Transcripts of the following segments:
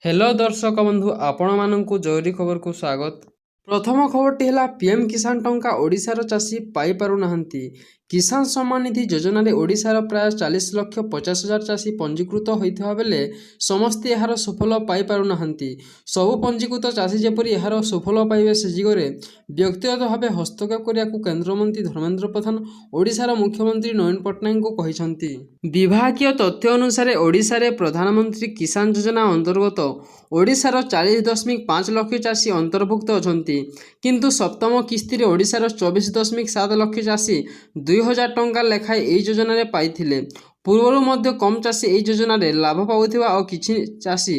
Hello ଦର୍ଶକ ବନ୍ଧୁ, ଆପଣମାନଙ୍କୁ ଜରୁରୀ ଖବରକୁ ସ୍ୱାଗତ। ପ୍ରଥମ ଖବରଟି ହେଲା, ପିଏମ୍ କିଷାନ ଟଙ୍କା ଓଡ଼ିଶାର ଚାଷୀ ପାଇପାରୁନାହାନ୍ତି। କିଷାନ ସମ୍ମାନ ନିଧି ଯୋଜନାରେ ଓଡ଼ିଶାର ପ୍ରାୟ 40 ଲକ୍ଷ 50 ହଜାର ଚାଷୀ ପଞ୍ଜୀକୃତ ହୋଇଥିବା ବେଳେ ସମସ୍ତେ ଏହାର ସୁଫଳ ପାଇପାରୁନାହାନ୍ତି। ସବୁ ପଞ୍ଜୀକୃତ ଚାଷୀ ଯେପରି ଏହାର ସୁଫଳ ପାଇବେ, ସେ ଦିଗରେ ବ୍ୟକ୍ତିଗତ ଭାବେ ହସ୍ତକ୍ଷେପ କରିବାକୁ କେନ୍ଦ୍ରମନ୍ତ୍ରୀ ଧର୍ମେନ୍ଦ୍ର ପ୍ରଧାନ ଓଡ଼ିଶାର ମୁଖ୍ୟମନ୍ତ୍ରୀ ନବୀନ ପଟ୍ଟନାୟକଙ୍କୁ କହିଛନ୍ତି। ବିଭାଗୀୟ ତଥ୍ୟ ଅନୁସାରେ, ଓଡ଼ିଶାରେ ପ୍ରଧାନମନ୍ତ୍ରୀ କିଷାନ ଯୋଜନା ଅନ୍ତର୍ଗତ ଓଡ଼ିଶାର 40.5 ଲକ୍ଷ ଚାଷୀ ଅନ୍ତର୍ଭୁକ୍ତ ଅଛନ୍ତି। କିନ୍ତୁ ସପ୍ତମ କିସ୍ତିରେ ଓଡ଼ିଶାର 24.7 ଲକ୍ଷ ଚାଷୀ 2000 ଟଙ୍କା ଲେଖାଏଁ ଏହି ଯୋଜନାରେ ପାଇଥିଲେ। ପୂର୍ବରୁ ମଧ୍ୟ କମ୍ ଚାଷୀ ଏହି ଯୋଜନାରେ ଲାଭ ପାଉଥିବା ଓ କିଛି ଚାଷୀ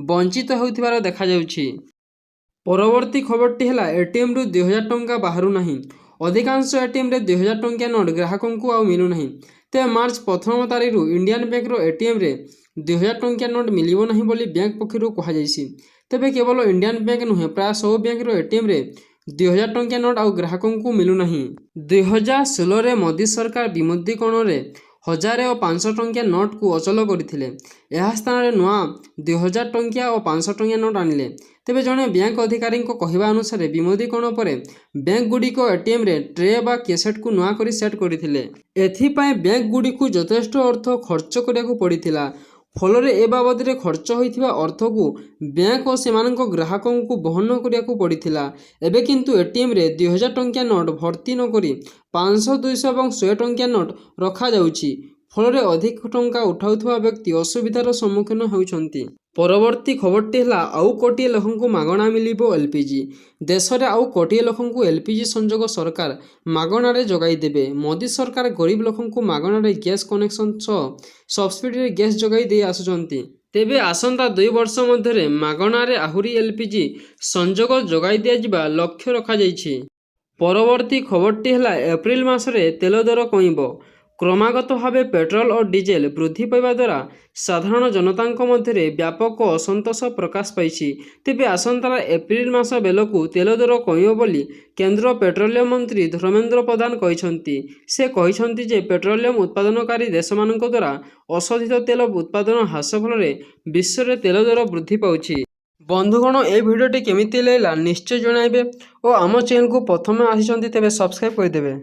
ବଞ୍ଚିତ ହେଉଥିବାର ଦେଖାଯାଉଛି। ପରବର୍ତ୍ତୀ ଖବରଟି ହେଲା, ଏଟିଏମ୍ରୁ 2000 ଟଙ୍କା ବାହାରୁ ନାହିଁ। ଅଧିକାଂଶ ଏଟିଏମ୍ରେ 2000 ଟଙ୍କିଆ ନୋଟ୍ ଗ୍ରାହକଙ୍କୁ ଆଉ ମିଳୁନାହିଁ। ତେବେ ମାର୍ଚ୍ଚ 1 ତାରିଖରୁ ଇଣ୍ଡିଆନ୍ ବ୍ୟାଙ୍କର ଏଟିଏମ୍ରେ 2000 ଟଙ୍କିଆ ନୋଟ୍ ମିଳିବ ନାହିଁ ବୋଲି ବ୍ୟାଙ୍କ ପକ୍ଷରୁ କୁହାଯାଇଛି। ତେବେ କେବଳ ଇଣ୍ଡିଆନ୍ ବ୍ୟାଙ୍କ ନୁହେଁ, ପ୍ରାୟ ସବୁ ବ୍ୟାଙ୍କର ଏଟିଏମ୍ରେ 2000 ଟଙ୍କିଆ ନୋଟ୍ ଆଉ ଗ୍ରାହକଙ୍କୁ ମିଳୁନାହିଁ। 2016ରେ ମୋଦି ସରକାର ବିମୁଦ୍ରୀକରଣରେ 1000 ଓ 500 ଟଙ୍କିଆ ନୋଟ୍କୁ ଅଚଳ କରିଥିଲେ। ଏହା ସ୍ଥାନରେ ନୂଆ 2000 ଟଙ୍କିଆ ଓ 500 ଟଙ୍କିଆ ନୋଟ୍ ଆଣିଲେ। ତେବେ ଜଣେ ବ୍ୟାଙ୍କ ଅଧିକାରୀଙ୍କ କହିବା ଅନୁସାରେ, ବିମୁଦ୍ରୀକରଣ ପରେ ବ୍ୟାଙ୍କଗୁଡ଼ିକ ଏଟିଏମ୍ରେ ଟ୍ରେ ବା କ୍ୟାସେଟ୍କୁ ନୂଆ କରି ସେଟ୍ କରିଥିଲେ। ଏଥିପାଇଁ ବ୍ୟାଙ୍କଗୁଡ଼ିକୁ ଯଥେଷ୍ଟ ଅର୍ଥ ଖର୍ଚ୍ଚ କରିବାକୁ ପଡ଼ିଥିଲା। ଫଳରେ ଏ ବାବଦରେ ଖର୍ଚ୍ଚ ହୋଇଥିବା ଅର୍ଥକୁ ବ୍ୟାଙ୍କ ଓ ସେମାନଙ୍କ ଗ୍ରାହକଙ୍କୁ ବହନ କରିବାକୁ ପଡ଼ିଥିଲା। ଏବେ କିନ୍ତୁ ଏଟିଏମ୍ରେ 2000 ଟଙ୍କିଆ ନୋଟ୍ ଭର୍ତ୍ତି ନକରି 500, 200 ଏବଂ 100 ଟଙ୍କିଆ ନୋଟ୍ ରଖାଯାଉଛି। ଫଳରେ ଅଧିକ ଟଙ୍କା ଉଠାଉଥିବା ବ୍ୟକ୍ତି ଅସୁବିଧାର ସମ୍ମୁଖୀନ ହେଉଛନ୍ତି। ପରବର୍ତ୍ତୀ ଖବରଟି ହେଲା, ଆଉ କୋଟିଏ ଲୋକଙ୍କୁ ମାଗଣା ମିଳିବ ଏଲ୍ପିଜି। ଦେଶରେ ଆଉ କୋଟିଏ ଲୋକଙ୍କୁ ଏଲ୍ପିଜି ସଂଯୋଗ ସରକାର ମାଗଣାରେ ଯୋଗାଇ ଦେବେ। ମୋଦି ସରକାର ଗରିବ ଲୋକଙ୍କୁ ମାଗଣାରେ ଗ୍ୟାସ୍ କନେକ୍ସନ୍ ସହ ସବସିଡ଼ିରେ ଗ୍ୟାସ୍ ଯୋଗାଇ ଦେଇ ଆସୁଛନ୍ତି। ତେବେ ଆସନ୍ତା 2 ବର୍ଷ ମଧ୍ୟରେ ମାଗଣାରେ ଆହୁରି ଏଲ୍ପିଜି ସଂଯୋଗ ଯୋଗାଇ ଦିଆଯିବା ଲକ୍ଷ୍ୟ ରଖାଯାଇଛି। ପରବର୍ତ୍ତୀ ଖବରଟି ହେଲା, ଏପ୍ରିଲ ମାସରେ ତେଲ ଦର କମିବ। କ୍ରମାଗତ ଭାବେ ପେଟ୍ରୋଲ ଓ ଡିଜେଲ ବୃଦ୍ଧି ପାଇବା ଦ୍ୱାରା ସାଧାରଣ ଜନତାଙ୍କ ମଧ୍ୟରେ ବ୍ୟାପକ ଅସନ୍ତୋଷ ପ୍ରକାଶ ପାଇଛି। ତେବେ ଆସନ୍ତା ଏପ୍ରିଲ ମାସ ବେଳକୁ ତେଲ ଦର କମିବ ବୋଲି କେନ୍ଦ୍ର ପେଟ୍ରୋଲିୟମ ମନ୍ତ୍ରୀ ଧର୍ମେନ୍ଦ୍ର ପ୍ରଧାନ କହିଛନ୍ତି। ସେ କହିଛନ୍ତି ଯେ, ପେଟ୍ରୋଲିୟମ ଉତ୍ପାଦନକାରୀ ଦେଶମାନଙ୍କ ଦ୍ୱାରା ଅଶୋଧିତ ତେଲ ଉତ୍ପାଦନ ହ୍ରାସ ଫଳରେ ବିଶ୍ୱରେ ତେଲ ଦର ବୃଦ୍ଧି ପାଉଛି। ବନ୍ଧୁଗଣ, ଏହି ଭିଡ଼ିଓଟି କେମିତି ଲାଗିଲା ନିଶ୍ଚୟ ଜଣାଇବେ ଓ ଆମ ଚ୍ୟାନେଲକୁ ପ୍ରଥମେ ଆସିଛନ୍ତି ତେବେ ସବସ୍କ୍ରାଇବ୍ କରିଦେବେ।